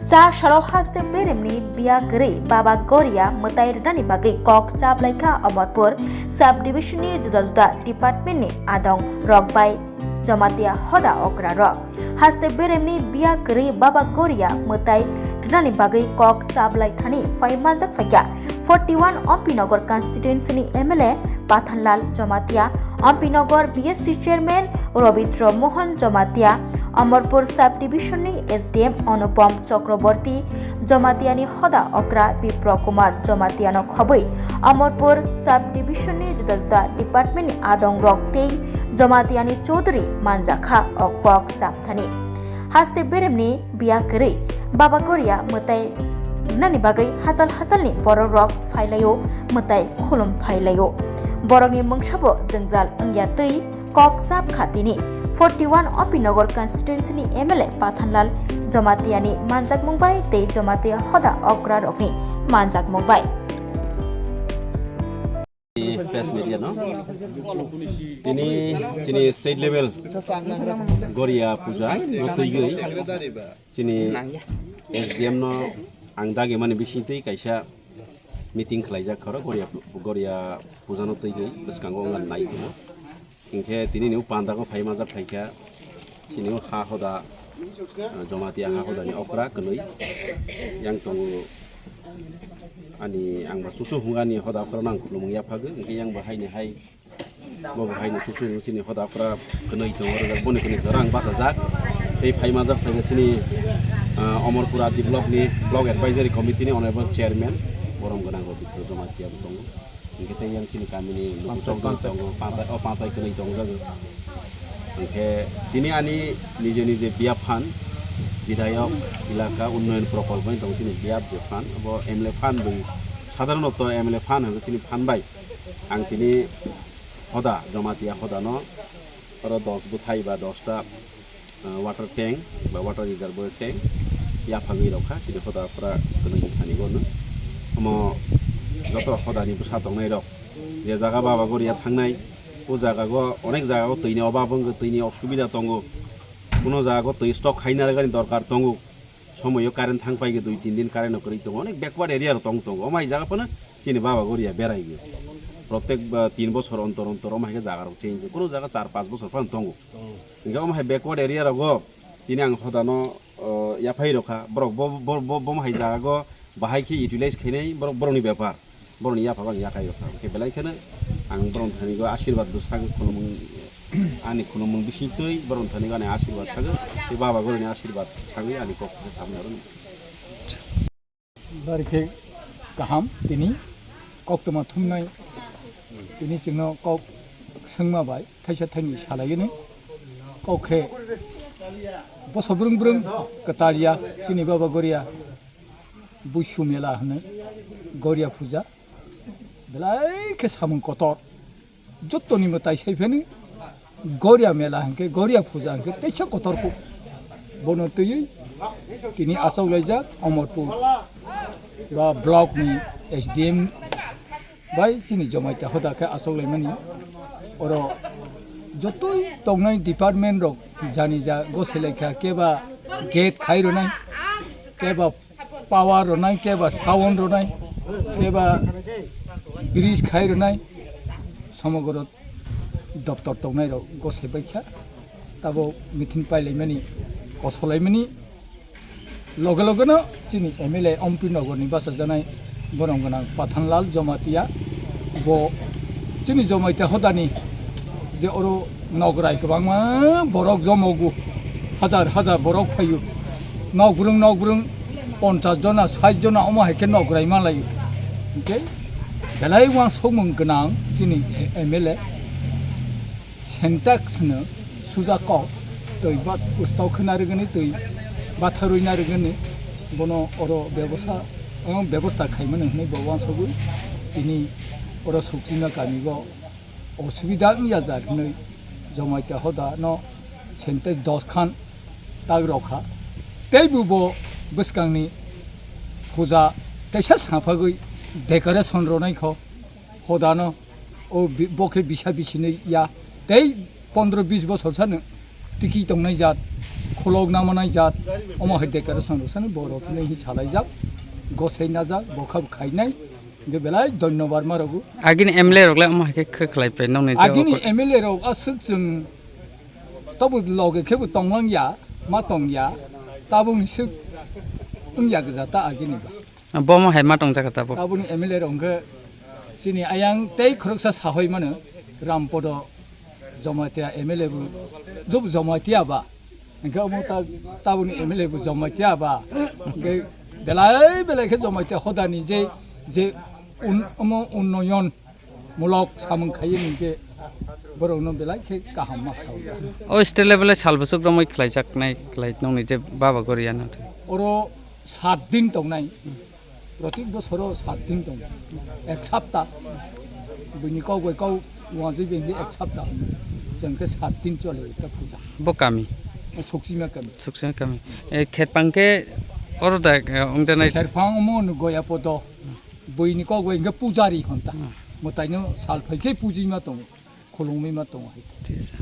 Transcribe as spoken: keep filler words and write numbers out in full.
Cha saro haste beremni biya kwrwi Baba Goria mwtai rwnani bagwi kok chablaikha Amarpur sub division ni juda juda department ni adong rok bai Jamatia hoda okra rok. Haste beremni biya kwrwi Baba Goria mwtai rwnani bagwi kok chablai thani phai manjak phaikha forty one Ompi Nagar constituency ni M L A Pathanlal Jamatia, Ompi Nagar B S C chairman Robitro Mohan Jamatia, Amarpur sub division ni S D M Anupam Chakraborty, Jamatia ni hoda okra Bipro Kumar Jamatia no khobwi Amarpur sub division ni juda juda department ni adong rok tei Jamatia ni Chaudhary manjakha o kok chap thani. Haste beremni biya kwrwi Baba Goria mwtai rwnani bagwi hachal hachalni borok rok phailaio, mwtai khulum phailaio. Borokni mungsabo jwngjal wngya twi kok chap kha tini. Forty one Opinagar constituency ni M L A Pathanlal Jamatia ni manjakmung bai tei Jamatia hoda okra rokni manjakmung bai. Press media no tini chini state level Goria puja no twigwi chini S D M no ang dagi mani bisingtwi kaisa meeting khlaijak khoro Goria, Goria puja no twigwi bwskango wngna nai timo. Hinkhe tini ni o panda o phai majak phaikha, chini o ha hoda, ah, Jamatia ha hoda ni okra kwnwi yang tongo. Ani ang ba chuchu hwnga ni hoda okra nang khulumung yaphago, hinkhe yang ba hai ni hai, bo bo hai ni chuchu hwnga chini hoda okra kwnwi tongo, rwjak boni kwnwi jora ang bachajak. Tei phai majak phaikha chini, ah, Omorpur Adi block ni block advisory committee ni honorable chairman Borom Gwnang Robitro Jamatia bo tongo. Hinkhe tei yang chini kamini luku chokdoi tongo, panchai, o panchai kwnwi tongjago. Hinkhe tini ani nije nije biya phan, bidhayok, elaka unnoyon prokolpo ni tong chini biya je phan, abo M L A phan bai, sadharonoto M L A phan hwnwi chini phan bai. Ang tini hoda, Jamatia hoda no oro dos bwthai ba dos ta ah, water tank ba water reservoir tank yaphagwi rokha, chini hoda okra kwnwi thani bono. Omo joto hodani bwsa tongnai rok je jaga Baba Goria thangnai, o jaga go onek jaga go twi ni obab wngwi, twi ni osubida tongo, kuno jaga go twi stock khaina rwgani dorkar tongo, somoyo current thang paigwi dui tin din current no kwrwi tongo, onek backward area rok tong tongo, omo hai jaga phano chini Baba Goria berai gwi protek, ah, tin bochor ontor ontor omo hai khe jaga rok change, kuno jaga char panch bochor phano tongo. Hinkhe omo hai backward area rogo tini ang hodano, o, yaphai rokha. Borok bo, bo, bo, bo hai jaga go bahai khe utilize khainai borok, borokni bepar. Borokni yapha go ang yakhai rokha. Hinkhe belai kheno ang borokni thani go asirwad bwsakhe khulumung, ani khulumung bisingtwi borokni thani go ani asirwad sagwi, tei Baba Gorini asirwad sagwi ani kok khe samwi aro. Bari khe kaham tini koktwma thumnai, tini chwngno kok swngma bai thaisa thaini salaiyani kok khe boso brwng brwng kwtal ya chini Baba Goria Buisu mela hwnwi Goria puja belai khe samung kotor. Jottoni mwtai sai phano Goria mela hinkhe, Goria puja hinkhe teisa kotor kuk. Bono twiwi tini achok laijak Omorpur ba block ni S D M bai chini Jamatia hoda khe achok laimani. Oro jotoi tongnai department rok jani ja gosai laikha, keba gate khai rwnai, keba power rwnai, keba sound rwnai, keba bridge khai rwnai, somogoro doptor tongnai rok gosai baikha. Tabo meeting pailaimani, kosolaimani loge loge no chini M L A Ompi Nogor ni bachajanai borok gwnang Pathanlal Jamatia bo chini Jamatia hodani je oro nograi kwbangma borok jomogo, hajar hajar borok phaio, nokbrwng nokbrwng ponchas jona, sait jona omo hai khe nograi malaio. Hinkhe belai uansukmung gwnang chini M L A Sintex no suja kok twi ba usto khwna rwgwni, twi batharwi na rwgwni, bono oro bebosta, omo bebosta khaimani hwnwi bo uansugwi tini oro Sukchima kami o osubida wngya jar hwnwi Jamatia hoda no Sintex dos khan tak rokha. Teibo bo bwskangni puja teisa saphagwi decoration rwnai kho hodano, o bi-, bo khe bisa bisini ya tei pondro bis bosor sano Tiki tongnai jat, khulok namanai jat, omo hai decoration rwsani borok hinwi hi salaijak, gosai najak, bo kha bo khainai, hingke belai dhonyobar ma rwgo. Agini M L A rok le omo hai khe khe khlai pai nokni je Agini okot. M L A rok aswk chwng tobo loge khe bo tonglang ya, ma tong ya, tabukni swk wng ya gja ta agini ba. Bo mo hai ma tong jaka tabuk. Tabukni M L A rok hwnkhe chini ayang tei khoroksa sahoi mano Rampodo Jamatia M L A bo job Jamatia ba. Hingke omo ta-, tabukni M L A bo Jamatia ba. Hingke belai belai khe Jamatia hodani je, je un-, omo unnoyon mulok samung khaye hingke borokno belai khe kaham ma sao. O state level o sal bwswk romwi khlaijaknai khlai nokni je baba Goriano. Oro sat din tongnai. Protik bosoro sat din tongo, ek sapta. Buini kok bai kok wajwi bengdi ek sapta. Jeng khe sat din chole ekta puja. Bo kami? Suksima kami. Suksima kami. E, khetpang khe oro da, e, ongjanai? Kherphang omo no goya podo. Buini kok bai hingke pujari honta. Hmm. Mwtaino sal phai khe pujima tongo. Khulumwi ma tongo hai. Thik ase.